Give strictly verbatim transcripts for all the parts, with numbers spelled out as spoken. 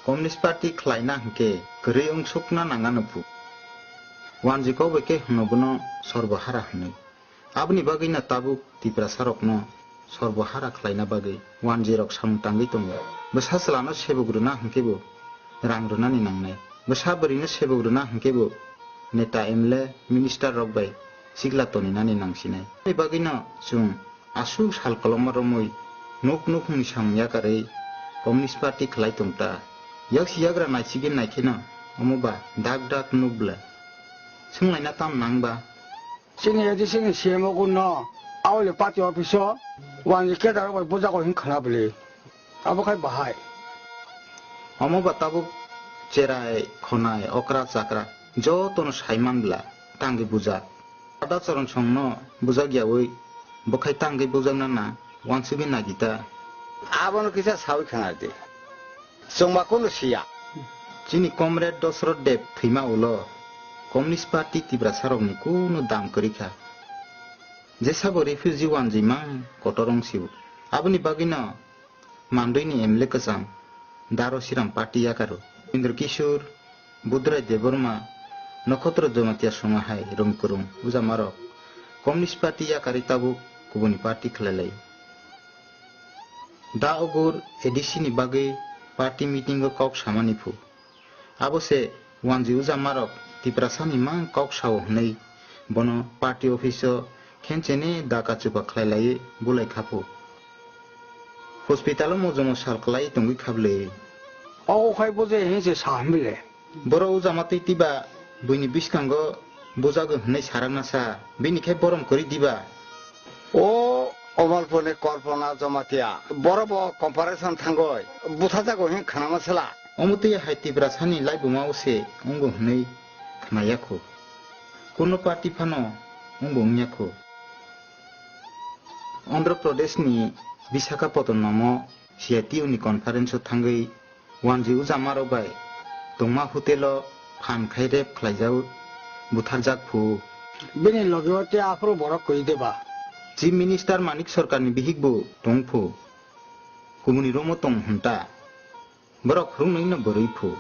Communist Party khlaina hwnkhe kwrwi wngsukna nangano phu. Wanjwi kok bai khe hwno bono sorbo hara hwnwi. Aboni bagwino tabuk Tiprasarokno sorbo hara khlaina bagwi wanjwirok samung tangwi tongo. Bwsa chwlano sebuk rwna hwnkhe bo rang rwnani nangnai. Bwsa bwrwino sebuk rwna hwnkhe bo neta, M L A, minister rok bai sikla toninani nangsinai. Aboni bagwino chwng aswk sal koloma romwi nuk nukhungni samung yakarwi Communist Party khlai tong ta. Yaksi yagra naisigwi naikheno omo ba dak dak nuk bwla. Swnglaina tam nang ba? Chini A D C ni C M o gunno auli party office o wanjwi kedar bai bujago hin khna bwli. Abo khai bahai. Omo ba tabuk cherai, khonai, okra, chakra jotono saiman bwla tangwi bujak. Ada Choron Songno bujak yaui bwkhai tangwi bujakna na wansugwi nai di ta. Abono kisa saui khna di. Chwngma kunu siya. Chini comrade Dosrot Deb thwima ulo Communist Party Tiprasarokni kunu dam kwrwi kha. Jesabo refugee wanjwi mang kotor wng sio. Aboni bagwino Mandwini M L A kwcham Daro Siram party yakaru. Indra Kishore, Budrai Debbarma, Nokhotro Jamatia songha hai rwng kwrwng ujamarok Communist Party yakarwi tabuk kubuni party khlai lai. Da Ogur A D C ni bagwi party meeting o kok samani phu. Abo se wanjwi ujamarok Tiprasani mang kok sao hwnwi bono party office o khenchene daka chupa khlai laiwi bulai kha phu. Hospital o mojomo sal kwlai tongwi kha bwle. Ogo khai bo je hin se sa hwn bile. Borok ujama twi twiba buini bwskango bujagwi hwnwi sarakna sa, bini khe borom kwrwi diba? O Omalpurni Kalpana Jamatia, borok bo comparison thangwi buthajago hin khnama sela. Omo twi hai Tiprasani laibuma o se wngo hwnwi khna ya kho. Kuno party phano wngo wng ya kho. Andhra Pradesh ni Visakhapatnam o C I T U ni conference o thangwi wanjwi ujamarok bai tongma hotel o phan khai rape khlaijak, butharjak phu. Bini loge o tei aphuru borok kwrwi de ba? Chief Minister Manik Sarkar ni bihik bo tong phu. Kubuni room o tong hwn ta. Borok khoroknwi no bwrwi phu.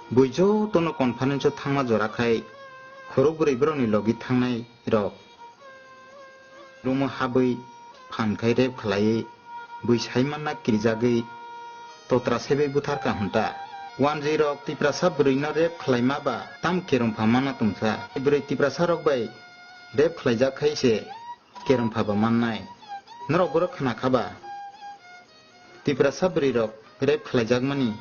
Bui jotono conference o thangma jora khai khorok bwrwi borokni logi thangnai rok room o habwi phan khai rape khlaiwi bui saimanna kirijagwi totra sebwi butharkha hwn ta. Wanjwi rok Tiprasa bwrwino rape khlaima ba tamo kerongpha manna tongsa? Bwrwi Tiprasa rok bai rape khlaijak khai se kerongpha ba mannai. Norok borok khna kha ba? Tiprasa bwrwi rok rape khlaijakmani,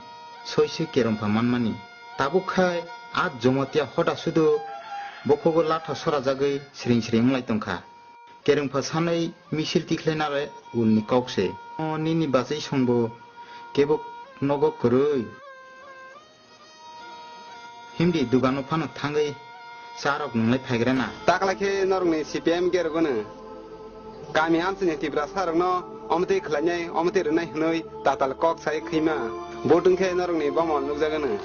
soi soi kerongpha manmani. Tabuk khai a Jamatia hoda sudu bokhogo latha sorajagwi siring siring wnglai tongkha. Kerongpha sanwi misil tikhlainare ulni kok se. O nini bachai songbo kebo nogo kwrwi. Himdi dugano phano thangwi cha rok nwnglai phaigrana. Taklai khe norokni C P M gerogwno. Kami amchini Tiprasa rokno omtwi khlainai, omtwi rwnai hwnwi tatal kok sai khwima. Vote wngkhe norokni bomo nukjagwno.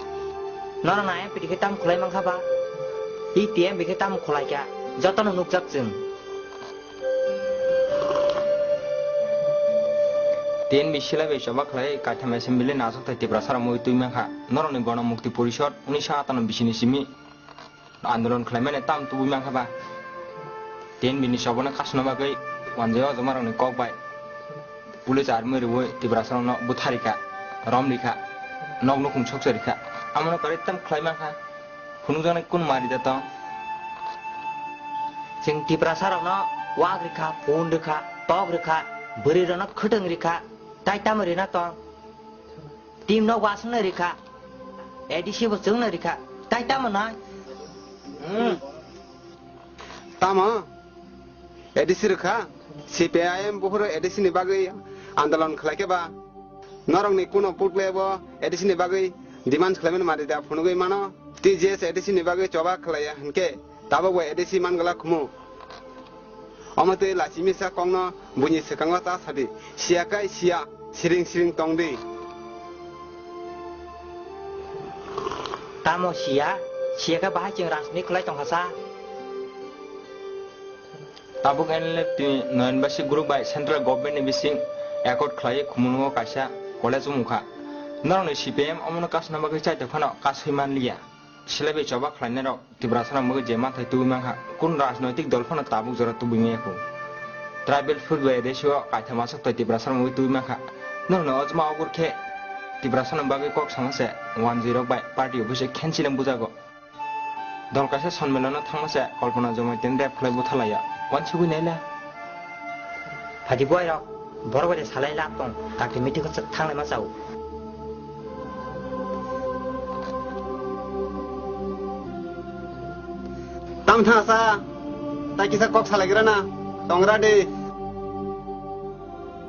Norokno I M P T khe tamo khwlai mankha ba? I T M B khe tamo khwlaikha? Jotono nukjak chwng. T N B silai bai choba khlai kaitham assembly ni achukthai Tiprasa rok mui twi mankha. Norokni Gono Mukti Porishod unisho atanno bisini simi andolon khlaimani tam tubui mankha ba? T N B ni chobono kasuna bagwi wanjwi o jomarokni kok bai police army rwui Tiprasa rokno butharikha, romrikha, nok nukhung sokchorikha. Amono kwrwi tam khlai mankha. Phunukjaknai kunu mari da tong? Chwng Tiprasa rokno wak rikha, phone rikha, tok rikha, bwrwi rokno khwtwng rikha, tai tamo rina tong? Team no wasungno rikha, A D C bo chwngno rikha, tai tamo nai? Hmm. Tamo? A D C rwkha? C P I M buphuru A D C ni bagwi andolon khlaikhe ba? Norokni kuno putle bo A D C ni bagwi demand khlaimani mari da phunugwi mano? T J S A D C ni bagwi choba khlaiya hinkhe tabukbo A D C mangwlak khumu. Omo twi lachimisa kokno buini swkango ta sadi, siya kai siya, siring siring tongdi. Tamo siya? Siya khe bahai chwng rajniti khlai tongkha sa? Tabuk N L F T Noyan Basi group bai central government ni bising accord khlaiwi Khumulwngo kaisa college wngkha. Norokni C P M omono kasna bagwi chaito phano kaswi manliya. Selaibai choba khlainairok Tiprasarok bagwi je manthai tubui mankha, kun rajnoitik dol phano tabuk jora tubui maya kho. Tribal food bai ratio kaitham aswk toi Tiprasarok bagwi tubui mankha. Norokni ojma ogur khe Tiprasarok bagwi kok sama se one G rok bai party office o khenchileng bujago. Dol kaisa sonmilano thangma se Kalpana Jomaitani rep khlai buthalaiya. Wansugwi naila. Phadi buai rok, borok bai salai lab tong, kakni meeting ko thanglaima chao. Tam thangsa, ta kisa kok salaigra na, tongra de.